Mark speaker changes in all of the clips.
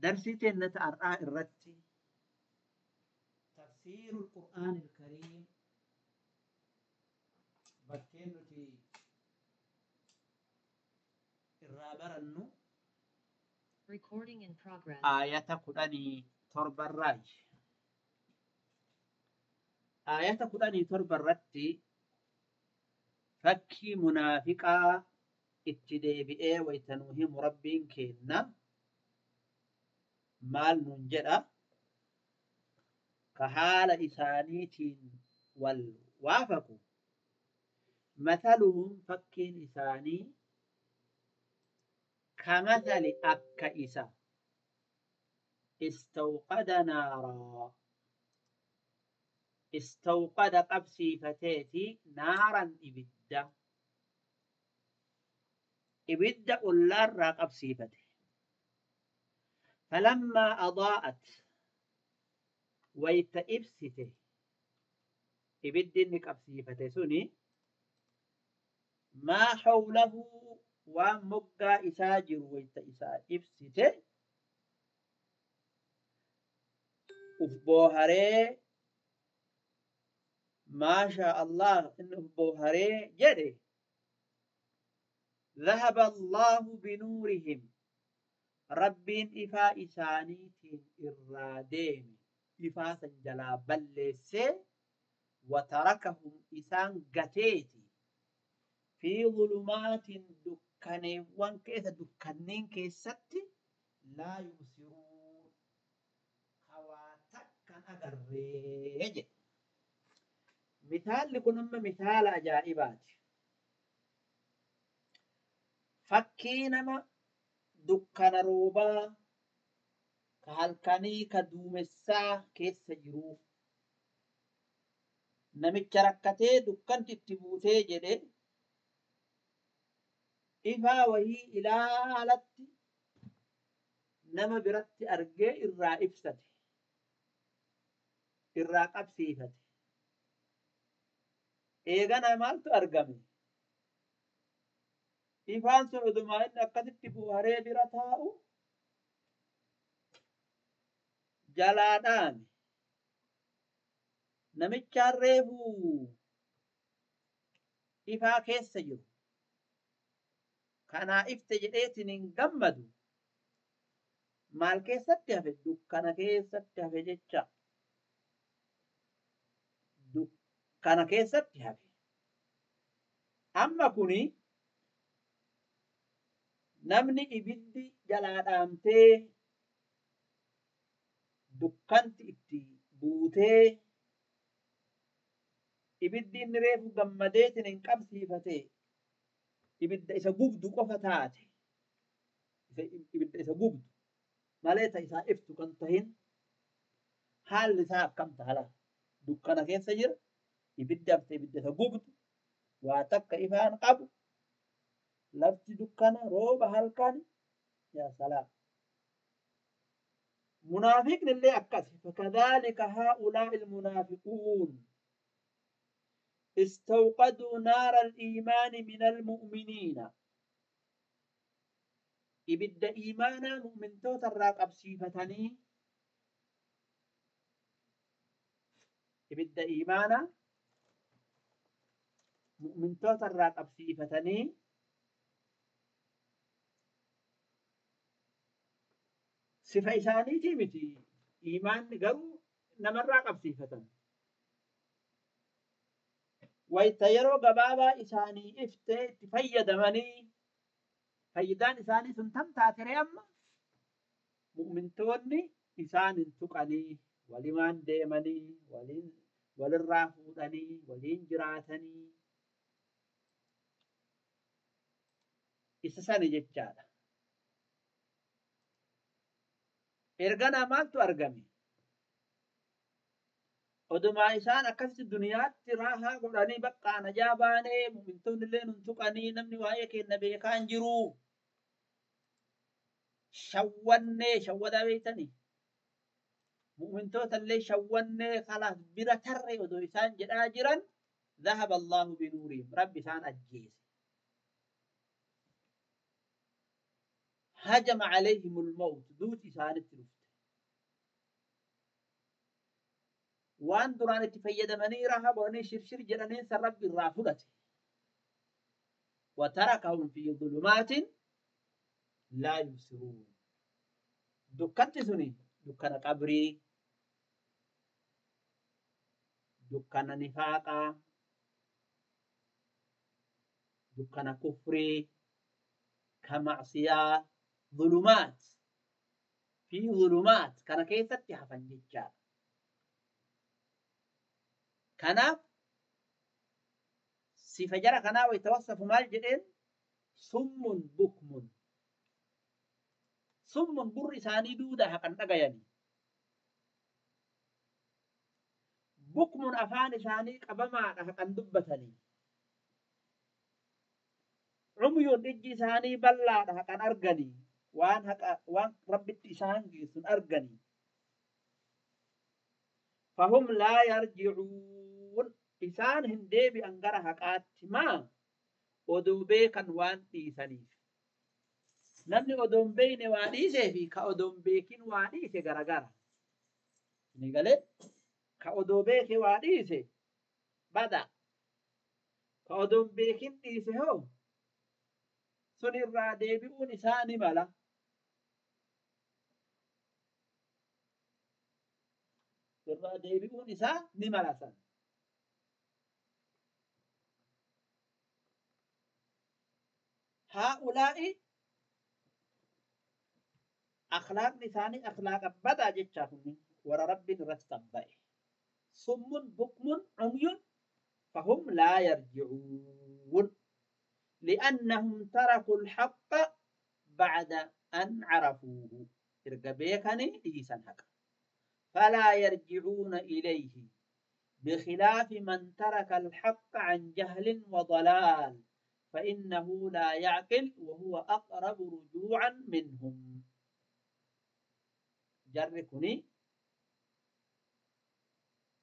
Speaker 1: Darsii teennata har'aa irratti tafsiirul Qur'aanil Kariim bakkeen nuti irraa barannu
Speaker 2: Recording in progress.
Speaker 1: Aayata 17 irraayi. Aayata 17 irratti fakkii munaafiqaa itti deebi'ee wayta nuu himu Rabbiin keenna maal nuun jedha? Ka haala isaaniitiin wal waafaqu. Mathaluhum fakkiin isaanii kamathali akka isa istawqada naaraa istawqada qabsiifateeti naaran ibidda ibidda ollaarraa qabsiifate. Falammaa adaa'at wayta ibsite ibiddi inni qabsiifate suni maa hawlahu waan moggaa isaa jiru wayta isaa ibsite uf booharee maashaa Allah inni uf booharee jedhe ذهب الله بنورهم ربين إفا إسانيتين إرادين إفا سنجلا بلسي وتركهم إسان قتيتي في ظلمات دكانيوان كيسة دكانين كيستي لا يبصرون خواتك أغريج. مثال لكم أما مثال أجائبات fakkii nama dukkana roobaa ka halkanii ka duumessaa keessa jiruu namicha rakkatee dukkanti itti buutee jedhe ifaa wayii ilaalatti nama biratti argee irraa ibsate irraa qabsiifate. Eegana maaltu argame? Ifaan sun odumaa inni akkasitti buharee bira taa'u jalaa dhaame. Namichaan reefuu ifaa keessa jiru kanaa ifte jedheetiin hin gammadu. Maal keessatti hafe? Dukkana keessatti hafe jecha. Dukkana keessatti hafe. Amma kuni namni ibiddi jalaa dhaamtee dukkanti itti buutee ibiddi inni reefu gammadeetiin hin qabsiifate ibidda isa gubdu qofa taate ibidda isa gubdu malee ta isaa iftu kan tahin haalli isaa akkam tahala? Dukkana keessa jira, ibiddi hafte ibidda isa gubdu waa takka ifaan qabu lafti dukkana rooba halkani yaa salaam. Munaafiqni illee akkasi. Fakadhaalika haa'ulaa'i almunaafiquun istawqaduu naara al-iimaani min almu'miniina. Ibidda iimaanaa mu'mintoota irraa qabsiifatanii ibidda iimaanaa mu'mintoota irraa qabsiifatanii sifa isaaniitii miti iimaanni garuu namarraa qabsiifatan. Wayta yeroo gabaabaa isaanii iftee itti fayyadamanii fayyidaan isaanii sun tam taateree amma mu'mintoonni isaan hin tuqanii walimaan deemanii walirraa fuudhanii waliin jiraatanii isa sani jechaadha. Erganaa maaltu argame? Odumaa isaan akkasitti duniyaatti raahaa godhanii bakka najaa baanee mu'mintoonni illee nun tuqanii namni waa'ee keenya beekaa hin jiru. Shawwannee shawwadaa beektanii? Mu'mintoota illee shawwannee kalaas bira tarree odoo isaan jedhaa jiran ذهب الله بنورهم رب isaan ajjeese. Hajama alayhimul mawt duuti isaanitti dhufte. Waan duraan itti fayyadamanii raha godhanii shirshir jedhanii san Rabbi irraa fudhate. Watarakahum fi dhulumaatin laa yubsiruun. Dukkanti suni dukkana qabrii, dukkana nifaaqaa, dukkana kufrii, ka macsiyaa, dhulumaat fi dhulumaat kana keessatti hafan jechaadha. Kanaaf sifa jara kanaa wayita wasafu maal jedheen? Summun bukmun. Summun gurri isaanii duudaa haqan dhagayani. Bukmun afaan isaanii qabamaadha haqan dubbatanii. Cumyuun ijji isaanii bal'aadha haqan arganii. Waan haqa waan Rabbitti isaan geessun arganii. Fahum laa yarji'uun. Isaan hin deebi'an gara haqaatti maa odoo beekan waan dhiisaniif. Namni odoo hin beekne waa dhiisee fi ka odoo hin beekin waa dhiise garagara. Ni galee? Ka odoo beeke waa dhiise bada. Ka odoo hin beekin dhiise hoo sun irraa deebi'uun isaa ni mala. Irraa deebi'uun isaa ni mala san. Haa'ulaa'i akhlaaqni isaanii akhlaaqa badaa jechaa kunniin warra Rabbiin irratti tabba'e. Summun bukmun cumyun fahum laa yarji'uun. Li'annahum taraku alhaqqa ba'da an carafuuhu. Erga beekanii dhiisan haqa. Falaa yarji'uuna ilayhi bikhilaafi man taraka alhaqqa an jahlin wa dalaal. فإنه لا يعقل وهو أقرب رجوعا منهم. Jarri kuni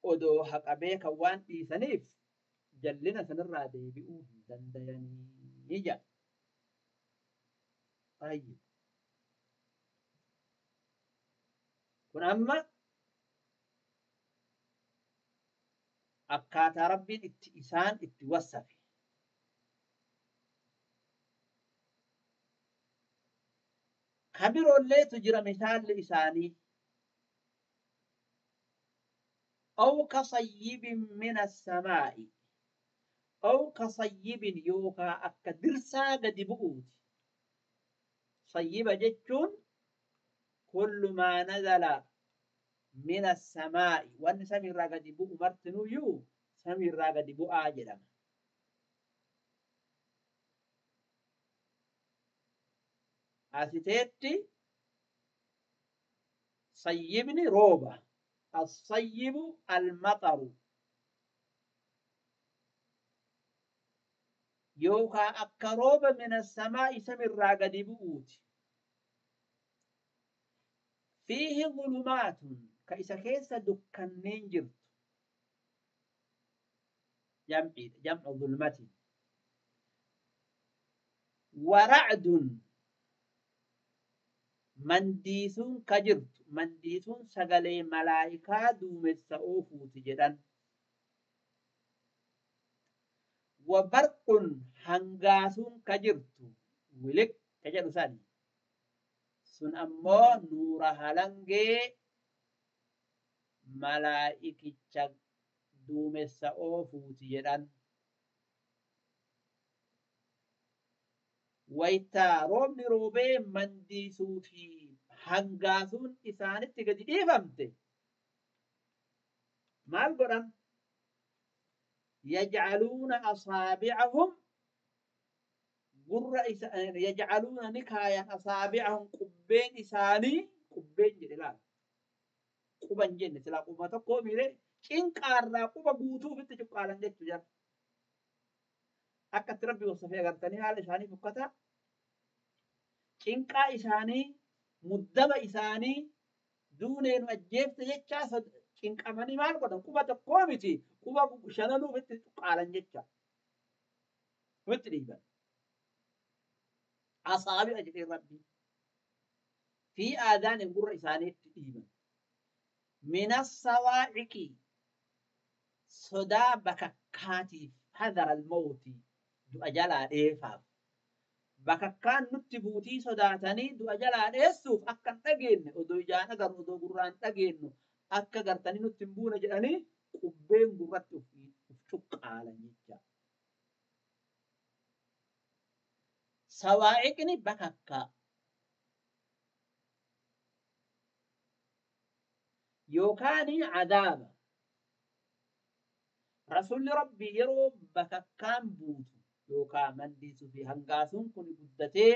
Speaker 1: odoo haqa beekan waan dhiisaniif jallina sanirraa deebi'uu hin dandayanii jedha. Tayyib. Kun amma akkaataa Rabbiin itti isaan itti wassafe. Ka biroolleetu jira misaalli isaanii. Aw kasayyibin min assamaa'i. Aw kasayyibin yookaa akka dirsaa gadi bu'uuti. Sayyiba jechuun kullu maa nazala min assamaa'i. Wanni samiirraa gadi bu'u martinuyyuu samiirraa gadi bu'aa jedhama. Asiteetti sayyibni rooba. Assayyibu almaxaru. Yookaa akka rooba min assamaa'i samiirraa gadi bu'uuti. Fiihi dhulumaatun ka isa keessa dukkanneen jirtu. Jamciidha. Jamcu dhulmati. Waracdun mandiisuun ka jirtu. Mandiisuun sagalee malaayikaa duumessa oofuuti jedhan. Wabarqun hangaasuun ka jirtu. Wilik ka jedhu sani. Sun ammoo nuura halangee malaayikicha duumessa oofuuti jedhan. Waytaa roobni roobee mandiisuu fi hangaasuun isaanitti gadi dhiifamte maal godhan? Yajcaluuna asaabi'ahum gurra yajcaluuna ni kaayan asaabi'ahum qubbeen isaanii qubbeen jedhe laal quban jenne silaa quba tokko miire cinqaarraa quba guutuu ofitti cuqqaalan jechuu jara. Akkatti Rabbi wasafee agartanii haala isaanii fokkataa cinqaa isaanii muddama isaanii duunee nu ajjeefte jechaa cinqamanii maal godhan quba tokkoo miti quba shananuu ofitti cuqqaalan jecha ofitti dhiiban. Asaabi'a jedhee Rabbi. Fi aadaanihim gurra isaaniitti dhiiban. Min assawaa'iqi sodaa bakakkaatiif hadara almawti du'a jalaa dheefaaf. Bakakkaan nutti buutii sodaatanii du'a jalaa dheessuuf akka hin dhageenye odoo ijaan agarru odoo gurraan dhageenyu akka gartanii nutti hin buune jedhanii qubbeen gurratti uf cuqqaalan jecha. Sawaa'iqni bakakkaa yookaan cadaaba. Rasuulli Rabbii yeroo bakakkaan buutu yookaan mandiisuu fi hangaasuun kun guddatee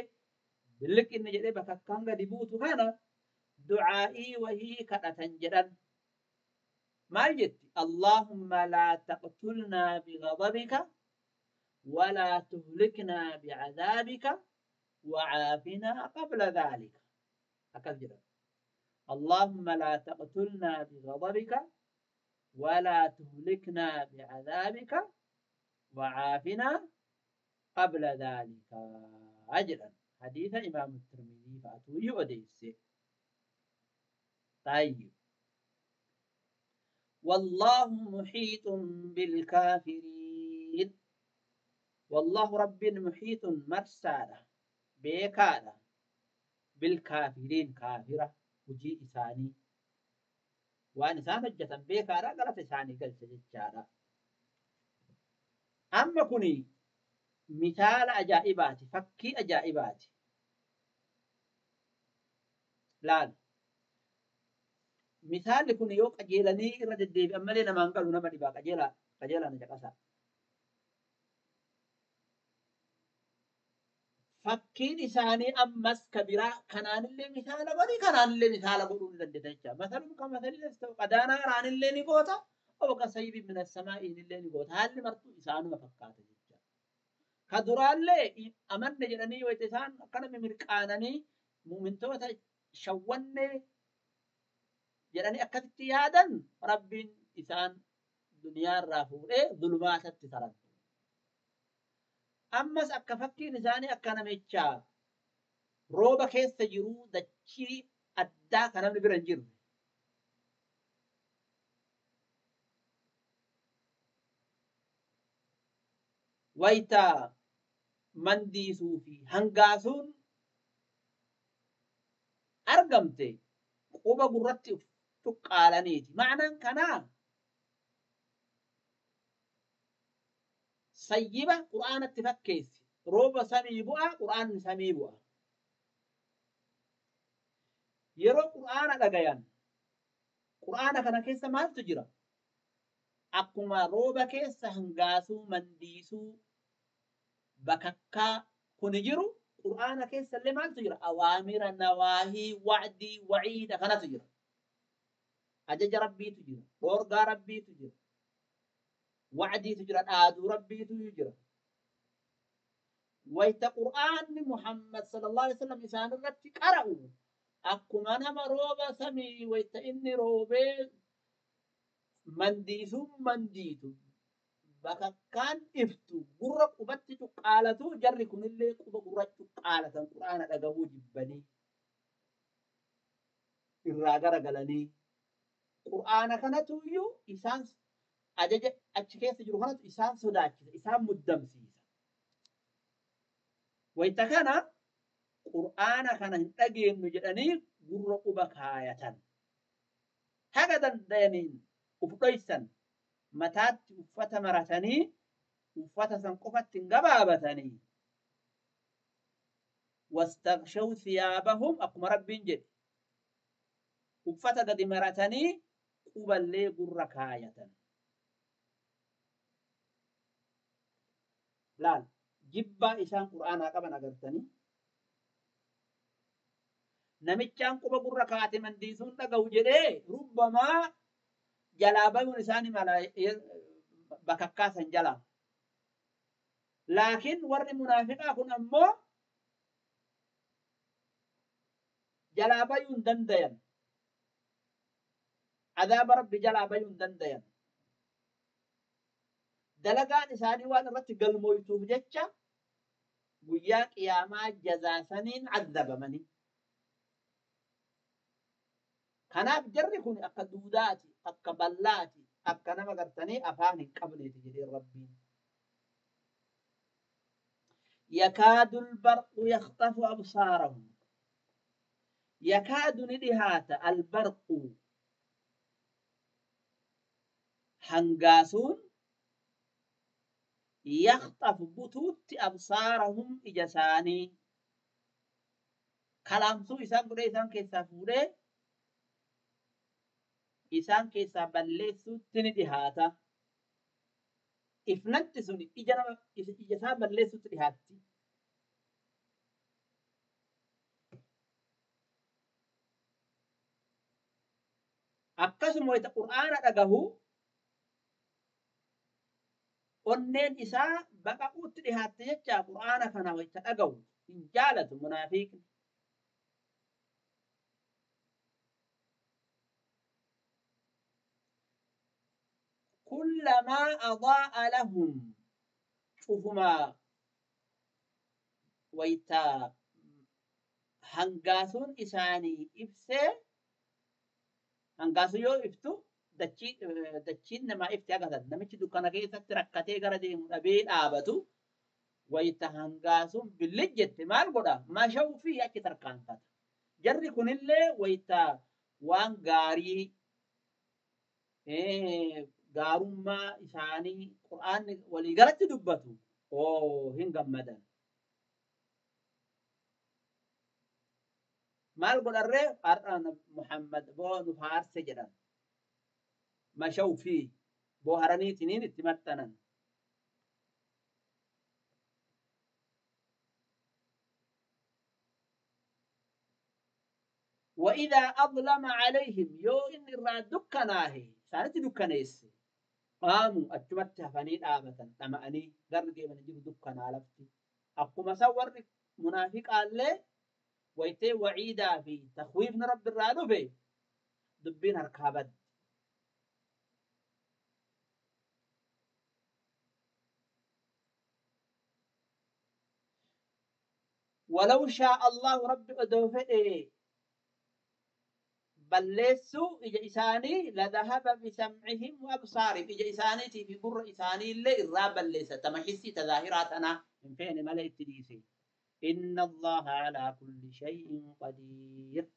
Speaker 1: biliqinni jedhee bakakkaan gadi buutu kana du'aa'ii wahii kadhatan jedhan. Maal jetti? Allaahumma laa taqtulnaa bighadabika walaa tuhliknaa bicadaabika wacaafinaa qabla dhaalika. Akkas jedhan. Allaahumma laa taqtulnaa bighadabika walaa tuhliknaa bicadaabika wacaafinaa qabla dhaalika jedhan. Hadiisa Imaamu Tirmidii fa'atu odeesse. طيب والله محيط بالكافرين. والله رب محيط مرسالة بيكالة بالكافرين كافرة وجي إساني وأن إسان هجة بيكالة قالت إساني قلت ججالة. أما كني مثال أجائباتي فكي أجائباتي لا مثال kun yoo qajeelanii irra deddeebi'an malee namaan galu nama dhibaa qajeelaa qajeelaa na caqasaa. Fakkiin isaanii ammas ka biraa kanaanillee misaala godhi kanaanillee misaala godhuu ni dandeetta jecha. Masalum ka masalillee ta'u qadaanaa raanillee ni goota aw ka sayyibin min as-samaa'iinillee ni goota. Haalli martuu isaanuma fakkaata jecha. Ka duraallee amanne jedhanii wayita isaan akkana mirqaananii mu'mintoota shawwannee jedhanii akkasitti yaadan Rabbiin isaan duniyaarraa fuudhee zulumaatatti taran. Ammas akka fakkiin isaanii akka namichaa rooba keessa jiruu dachii addaa kan namni bira hin jirre. Wayita mandiisuu fi hangaasuun argamte quba gurratti cuqqaalaniiti. Ma'anaan kanaa sayyiba qur'aanatti fakkeessi. Rooba samii bu'a, qur'aanni samii bu'a. Yeroo qur'aana dhagayan qur'aana kana keessa maaltu jira? Akkuma rooba keessa hangaasuu, mandiisuu, bakakkaa kuni jiru qur'aana keessa illee maaltu jira? Awaamira, nawaahii, wa'dii, wa'iida kanatu jira. Ajaja Rabbiitu jira, dhoorgaa Rabbiitu jira, wa'diitu jira, dhaaduu Rabbiitu jira. Wayita qur'aanni Muhammad sallallahu alaihi wasallam isaan irratti qara'u akkuma nama rooba samii wayita inni roobee mandiisuun mandiitu bakakkaan iftu gurra qubatti cuqqaalatu jarri kunillee quba gurra cuqqaalatan qur'aana dhagahuu jibbanii irraa garagalanii qur'aana kanatu iyyuu isaan ajaja achi keessa jiru kanatu isaan sodaachisa, isaan muddamsiisa. Wayita kana qur'aana kana hin dhageenyu jedhanii gurra quba kaayatan. Haga danda'aniin uf dhoysan mataatti uffata maratanii uffata san qofatti hin gabaabatanii. Wastaghshaw thiyaabahum akkuma Rabbiin jedhe uffata gadi maratanii quballee gurra kaayatan. Laal jibbaa isaan qur'aanaa qaban agartanii namichaan quba gurra kaate mandiisuun dhaga'u jedhee rubbamaa jalaa bayuun isaanii mala bakakkaa san jalaa. Laakiin warri munaafiqaa kun ammoo jalaa bayuu hin dandayan. Adaaba Rabbi jalaa bayuu hin dandayan. Dalagaan isaanii waan irratti galmooytuuf jecha guyyaa qiyaamaa jazaasaniin addabamanii. Kanaaf jarri kun akka duudaati, akka ballaati, akka nama gartanii afaan hin qabneeti jedhee Rabbiin. يكاد البرق يخطف أبصارهم. يكاد ندهات البرق هنغاسون يخطف بطوت أبصارهم إجساني كلام سو إسان قد إسان كيسا فوري إسان كيسا بلسو تندهاتا ifnatti sun ija nama ija isaa balleessutti dhihaatti. Akkasuma wayita Qur'aana dhagahu onneen isaa baqaquutti dhihaatte jecha Qur'aana kana wayita dhagahu hin jaalatu munaafiqni. كلما أضاء لهم شوفما ويتا هنغاسون إساني إفسي هنغاسو يو إفتو دچين نما إفتي أغسد نمشي دوكانا كيسا تركتي غردي مدبين آبتو ويتا هنغاسون بلجت مال قدا ما شو فيه أكي تركان فتا جري كن اللي ويتا وان غاري gaarummaa isaanii Qur'aanni walii galatti dubbatu oo hin gammadan. Maal godharree har'a Muhammad boo nu faarse jedhan. Mashaw fi booharaniitiniin itti maxxanan. وإذا أظلم عليهم يو إن الرا دكناه سانت دكنيس قاموا أجمت هفني آبة أمأني قرد من جيب دكنا لفتي أقوم سور منافق قال له ويتي وعيدا في تخويف رب الرادو في دبين هركابد ولو شاء الله رب أدوفئ بلسوا إجا إساني لذهب بسمعهم وأبصارهم إجا إساني في قر إساني اللي إراب بلسة تمحسي تظاهراتنا من فين ملئ التديسي إن الله على كل شيء قدير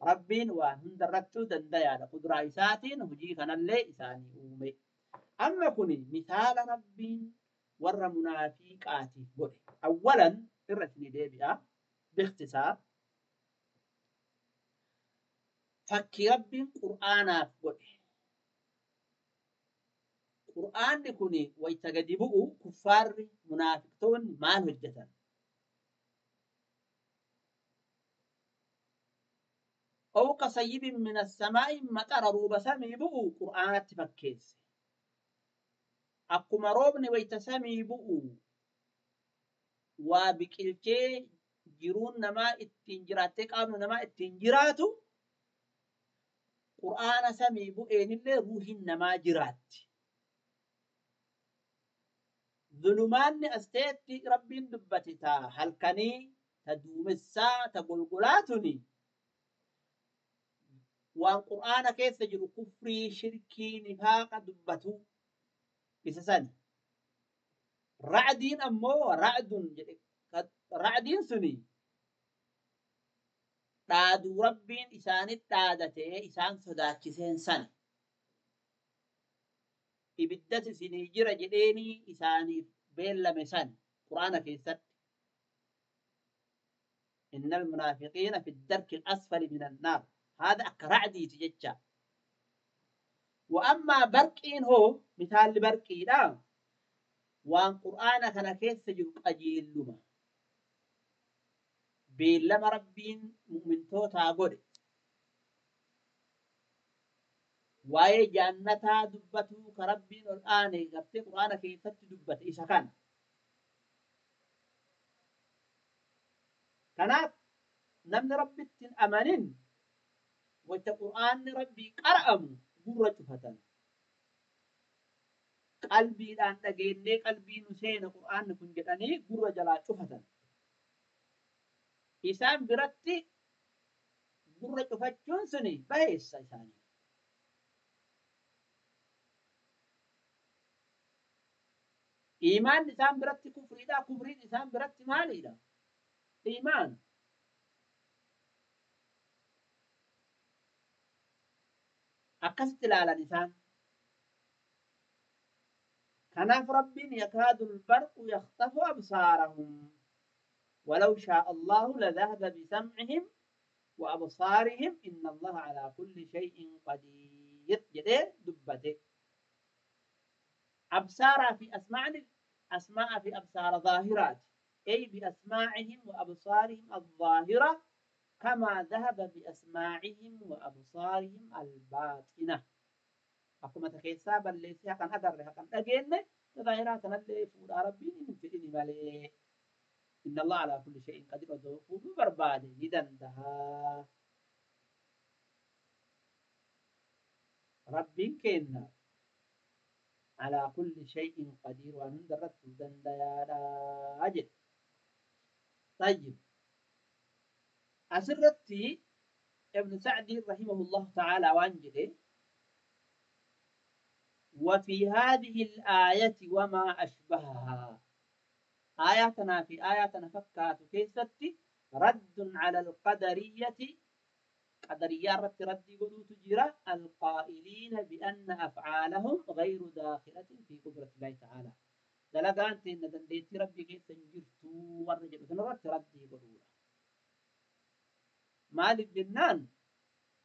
Speaker 1: ربين وهندرتو دنديا قدرة إساتين هجي كان اللي إساني أومي أما كوني مثال ربين ور منافقاتي قولي أولا إرتني ديبئة باختصار فكي ربين قرآن قولي قرآن كوني ويتجدبؤ كفار منافقون ما هجة أو كصيب من السماء مطر روب سمي بؤ قرآن تفكيس أقوم روبني ويتسمي بؤ وبكلتي جيرون نما التنجراتك أو نما التنجراتو قرآن سمي بؤين اللي روح نما جرات ظلمان أستيت ربين دبتتا هلكني تدوم الساعة تقلقلاتني وان قرآن كيف تجر كفري شركي نفاق دبتو بسسن رعدين أمو رعد رعدين سني رعد ربين إسان التادته إسان صداكسين سن إبدت سنجر جديني إساني بين لمسان قرآن كيست إن المنافقين في الدرك الأسفل من النار هذا أكرعدي تججا وأما بركين هو مثال بركين وان قرآن كان كيس أجيل لما بيلما ربين مؤمن توتا قولي واي جنتا دبتو كربين الآن قبت قرآن كيف دبت إذا كان كانت نمن ربي أمانين وقرآن ربي قرأم قرة فتن قلبي الآن تجيني قلبي نسينا قرآن كن جتني قرة جلا فتن إسام برتي Gurra cufachuun suni baheessa isaanii. Iimaan isaan biratti kufriidha. Kufriin isaan biratti maaliidha? Iimaan. Akkasitti ilaalan isaan. Kanaaf Rabbiin yakaadu lbarqu yaxtafu absaarahum ولو شاء الله لذهب بسمعهم وأبصارهم إن الله على كل شيء قدير جدي دبته أبصار في أسماع أسماء في أبصار ظاهرات أي بأسماعهم وأبصارهم الظاهرة كما ذهب بأسماعهم وأبصارهم الباطنة. أقوم تكيسا بل ليس حقا أدر حقا أجن ظاهرات اللي فود ربي إن في مالي إن الله على كل شيء قدير وذوقه برباد ندندها ربي كنا على كل شيء قدير وندرت دنديا أجل. طيب أسرتي ابن سعدي رحمه الله تعالى وانجله وفي هذه الآية وما أشبهها آياتنا في آياتنا فكات كيستي رد على القدرية قدرية رد قدوت جرى القائلين بأن أفعالهم غير داخلة في قدرة الله تعالى. دلقان تين دنديتي ربي كيف سنجرتو ورجل سنرد ردي قدولا مالك جنان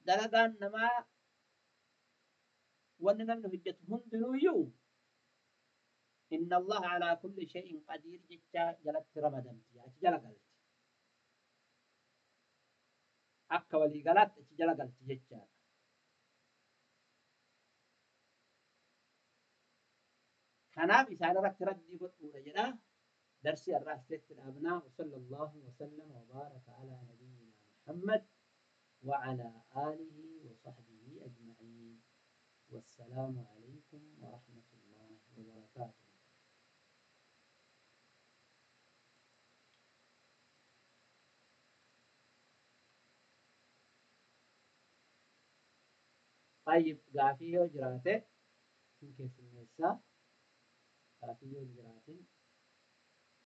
Speaker 1: دلقان نما وننا من هجتهم دنويو إن الله على كل شيء قدير جتا جلت رمضان جلت akka walii galaatti achi jala galti jechaadha. Kanaaf isaan irratti raddii godhuudha jedha. Darsii har'aa asitti dhaabnaa. Sallallahu wa sallam wa baraka ala nabiyyina Muhammad wa ala alihi wa sahbihi ajma'in. Wassalaamu alaykum wa rahmatullahi wa barakaatuh. طيب gaafii yoo jiraate isin keessummeessaa. Gaafii yoo jiraatin